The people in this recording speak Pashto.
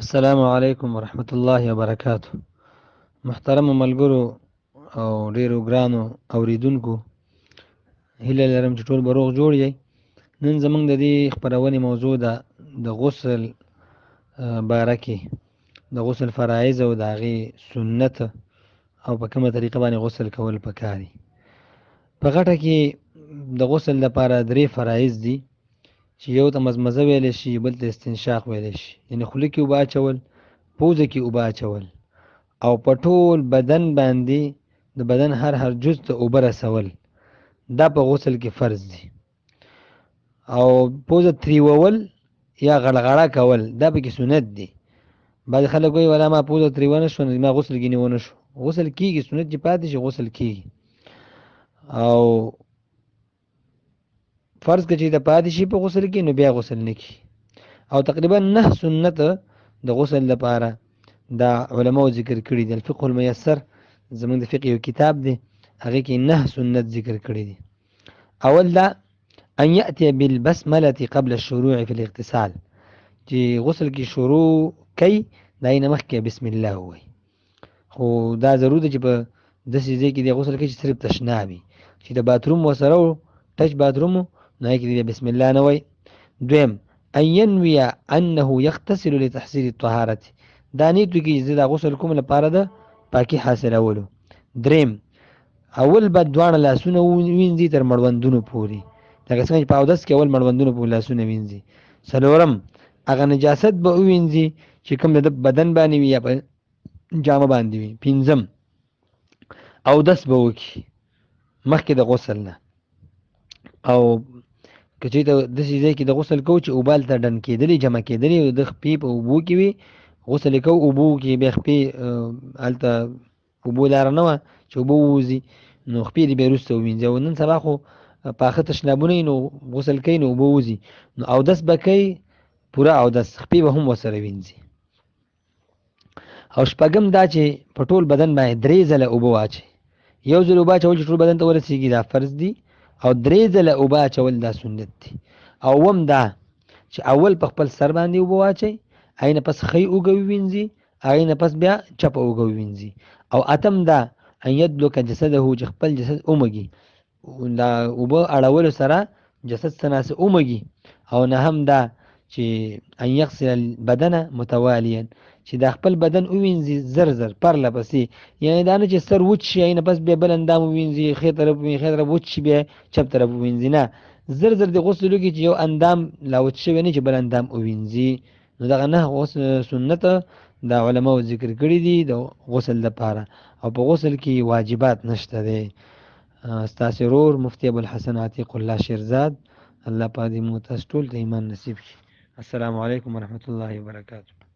السلام علیکم ورحمت الله وبرکاته. محترم ملګرو او ډیرو ګرانو اوریدونکو، هیله لرم چې ټول به روغ جوړ یئ. نن زمونږ د دې خپرونې موضوع ده د غسل باره کې، د غسل فرایض او د هغې سنت او په کومه طریقه باندې غسل کول پکار دي. په غټه کې د غسل لپاره درې فرایض دي چې یو ته مزمزه ویلی شي، بل ته استنشاق ویلی شي، یعنې خوله کې اوبه اچول، پوزه کې اوبه اچول او په ټول بدن باندې د بدن هر هر جز ته اوبه رسول، دا په غسل کې فرض دي. او پوزه تریوول یا غړغړه کول دا پکې سنت دي. بعضې خلک وایي ولا ما پوزه تریوه نه شوه نو ما غسل ګینې ونه شو. غسل کیږي، سنت چې پاتې شي غسل کیږي. او فرض که چې د پاتې شي په غسل کې نو بیا غسل نه کیږي. او تقریبا 9 سنت د غسل لپاره دا علماو ذکر کړي دي. الفقه المیسر زموږ د فقه یو کتاب دی، هغې کې 9 سنت ذکر کړي دي. اول دا ان یأتي بالبسملة قبل الشروع في الاغتسال، چې غسل کې شروع کوي دا یې نه مخکې بسم الله ووایي. خو دا ضرور ده چې په داسې ځای کې دی غسل کوي چې صرف تشناب وي، چې د باتروم ورسره و، ټچ باتروم و، نو هغې کې دی بسم الله نه وایي. دویم ان ينوي انه يغتسل لتحصيل الطهارة، دا نیت وکړي چې زه دا غسل کوم لپاره د پاکي حاصلولو. دریم اول به دواړه لاسونه وینځي تر مړوندونو پورې، لکه څنګه چې په اودس کې اول مړوندونو پورې لاسونه وینځي. څلورم هغه نجاست به ووینځي چې کوم د بدن باندې وي یا په جامه باندې وي. پنځم اودس به وکړي مخکې د غسل نه. او که چېرته داسې ځای کې د غسل کوو چې اوبه هلته ډن کېدلې، جمع کېدلې، او د خپې په اوبو کې وي، غسل یې کوو اوبو کې، بیا خپې هلته اوبو لاره نه وه چې اوبه ووځي، نو خپې دې بیا وروسته ووینځي. او نن سبا خو پاخه تشنابونه یي، نو غسل کوي نو اوبه ووځي، نو اودس به کوي پوره اودس، خپې به هم ورسره وینځي. او شپږم دا چې په ټول بدن باندې 3 ځله اوبه واچوي. یو ځل اوبه اچول چې ټول بدن ته ورسېږي دا فرض دي، او 3 ځله اوبه اچول دا سنت دي. او اووم دا چې اول په خپل سر باندې اوبه واچوي، هغې نه پس ښۍ اوږه ووینځي، هغې نه پس بیا چپه اوږه ووینځي. او اتم دا ان یدلک جسده، چې خپل جسد ومږي، دا اوبه اړولو سره جسد څه ناڅه ومږي. او نهم دا چې ان یغسل البدن متوالیا، چې دا خپل بدن ووینځي زر زر پرله پسې، یعنې دا نه چې سر وچ شي هغې نه پس بیا بل اندام ووینځي، ښی طرف ووینځي، ښی طرف وچ شي بیا چپ طرف ووینځي، نه، زر زر دې غسل وکړي چې یو اندام لا وچ شوی نه چې بل اندام ووینځي. نو دغه 9 غسل سنت دا علماو ذکر کړي دي د غسل دپاره. او په غسل کې واجبات نشته دی. ستاسې ورور مفتي ابوالحسن عتیق الله شیرزاد. الله پاک دې موږ تاسو ټول ته ایمان نصیب کړي. السلام علیکم ورحمت الله وبرکاته.